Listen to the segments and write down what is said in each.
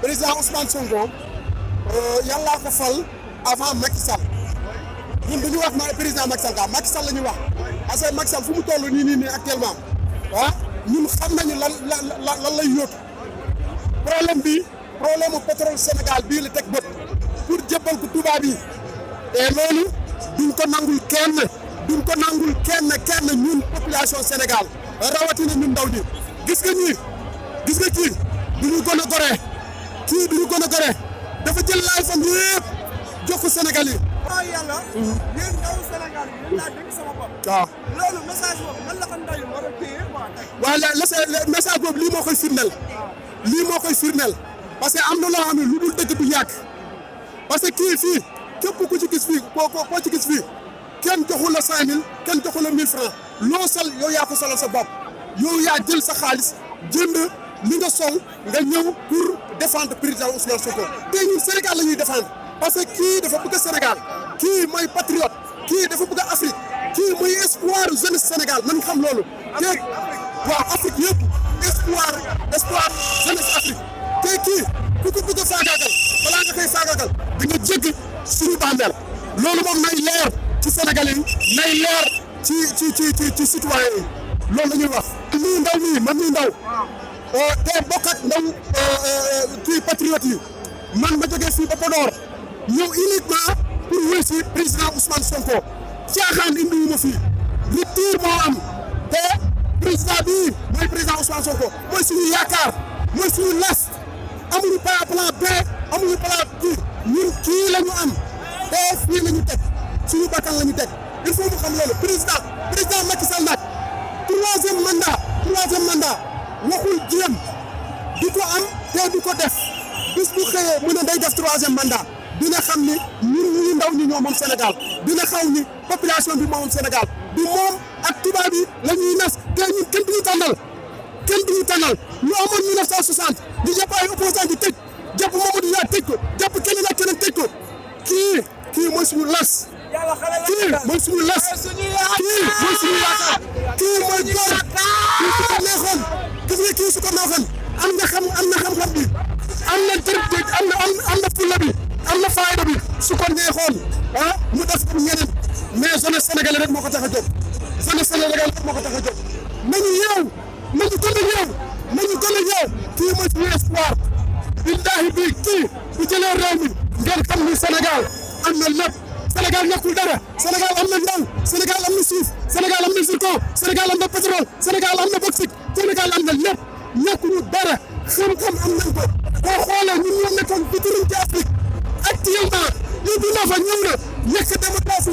président Ousmane Sonko yàllaa ko fal avant Macky Sall ñun du ñu wax ma président Macky Sall Macky Sall la ñuy wax parce que Macky Sall fu mu toll nii actuellement ñun xam nañu lan lay yóotu problème bi problème mu pétrole Sénégal bii la teg bët pour jébbal ko tubaab yi et loolu duñ ko nangul kenn ñun population Sénégal rawatina ñun ndaw ñi gis nga kii du ñu gën a goree dafa jël laay fan yëpp jox ko Sénégal yi. waaw yàlla. yéen ndaw Sénégal yi yéen laa dégg sama bopp. waaw loolu message boobu nan la ko ndaw yi war a téye quoi tey. waaw message boobu lii moo koy firndeel parce que am na loo xam ne lu dul dëgg du yàgg parce que kii fii képp ku ci gis fii koo ci gis fii kenn joxu la 5000 kenn joxu la 1000 francs loo sol yow yaa ko solal sa bopp yow yaa jël sa xaalis jënd li nga sol nga ñëw pour défendre président Ousmane Sonko te ñun Sénégal la ñuy défendre parce que kii dafa bëgg Sénégal kii mooy patriote kii dafa bëgg Afrique kii mooy espoir jeunesse Sénégal nañ xam loolu te waaw Afrique yëpp espoir jeunesse Afrique te kii ku ko bëgg a faagaagal balaa nga koy faagaagal da nga jégg suñu bàmmeel loolu moom nay leer ci Sénégalais yi nay leer ci citoyen yi loolu la ñuy wax. man mii ndaw te bokk ak ndaw kii patriote yi man ma jógee fii ba Podor ñëw uniquement pour wéy si président Ousmane Sonko caaxaan indiwu ma fii rupture moo am te président bii mooy président Ousmane Sonko mooy suñu yaakaar mooy suñu las amuñu plan B amuñu plan kii ñun kii la ñu am te fii la ñu teg suñu bakkan la ñu teg il faut mu xam loolu président Macky Sall nag troisième mandat waxul jéem di ko am te du ko def bis bu xëyee mu ne day def troisième mandat dina xam ni ñun ndaw ñi ñoo moom Sénégal dina xaw ni population bi moom Sénégal du moom ak tubaab yi la ñuy nas te ñun kenn du ñu tànnal ñu amoon 1960 di jàpp ay opposants di tëj jàpp Mamadou Dia tëj ko jàpp keneen ak keneen tëj ko kii mooy suñu las. kii mooy suñu las kii mooy góor kii su ko neexoon gis nga kii su ko neexoon am na xam-xam bi am na dërëb am na fulla bi am na fayda bi su ko neexoon mu def ko ñeneen mais jeunesse sénégalais rek moo ko tax a jóg nañu yeew nañu gën a yeew kii mooy suñu espoir billahi bi kii bu jëlee réew mi ngeen xam ni Sénégal am na lépp Sénégal nekkul dara Sénégal am na ndaw Sénégal am na suuf Sénégal am na zircon Sénégal am na pétrole Sénégal am na bauxite Sénégal am na lépp nekkuñu dara xam-xam am nañ ko boo xoolee ñun ñoo nekkoon vitrine ci Afrique actuellement lii du fa ñëw na yëkk démocratie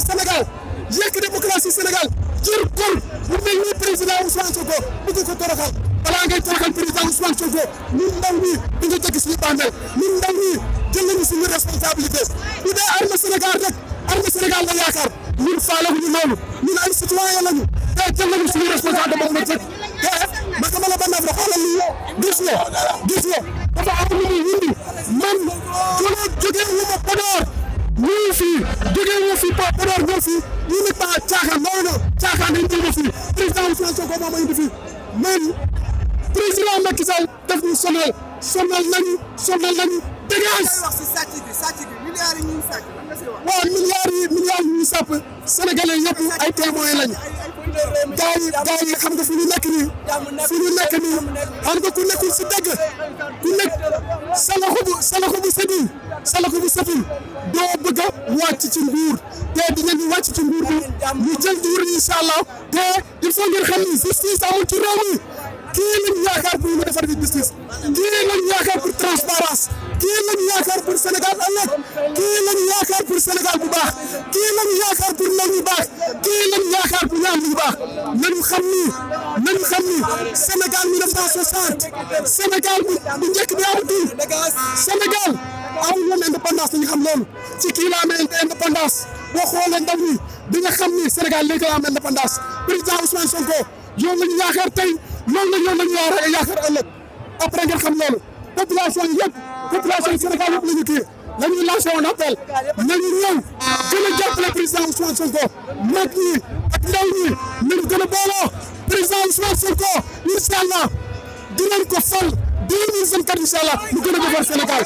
Sénégal jër góor bu mel ni président Ousmane Sonko bëgg ko toroxal balaa ngay toroxal président Ousmane Sonko ñun ndaw ñi di nga jëkk suñu bàmmeel ñun ndaw ñi jël nañu suñu responsabilité bu dee armée Sénégal rek armée Sénégal la yaakaar ñun faalaguñu loolu ñun ay citoyen lañu te jël nañu suñu responsabilité moom la jëkk te ma xamal la ba naf la xoolal lii gis nga dafa am lu muy windi man jógee wu ma Podor ñëw fii jógee wu fi Podor ñëw fii uniquement caaxaan dañ jël fii président Ousmane Sonko moo ma indi fii man président Macky Sall daf ñu sonal nañu dégage. waaw milliards yi ñuy sàpp sénégalais yëpp ay témoins lañu gaa yi xam nga fi ñu nekk nii xam nga ku nekkul si dëgg ku nekk salaxu bu setul doo bëgg a wàcc ci nguur te dinañu wàcc ci nguur bi ñu jël nguur incha allah te il faut ngeen xam ni justice amul ci réew mi kii lañu yaakaar pour mu defar fi justice kii lañu yaakaar pour transparence kii lañu yaakaar pour Sénégal ëllëg kii lañu yaakaar pour Sénégal bu baax kii lañu yaakaar pour ndaw ñu baax kii lañu yaakaar pour ñaan ñu baax nañu xam ni Sénégal 1960 Sénégal bu njëkk bi amatul Sénégal amul woon indépendance dañu xam loolu ci kii la amee indépendance boo xoolee ndaw ñi di nga xam ni Sénégal léegi la am indépendance président Ousmane Sonko yow lañu yaakaar tey loolu lañu yaakaar ëllëg après ngeen xam loolu population yi yëpp population Sénégal yëpp lañu kii la ñuy lancé un appel nañu ñëw gën a jàppale président Ousmane Sonko mag ñi ak ndaw ñi nañu gën a booloo président Ousmane Sonko incha allah dinañ ko fal 2024 incha allah ñu gën a defar Sénégal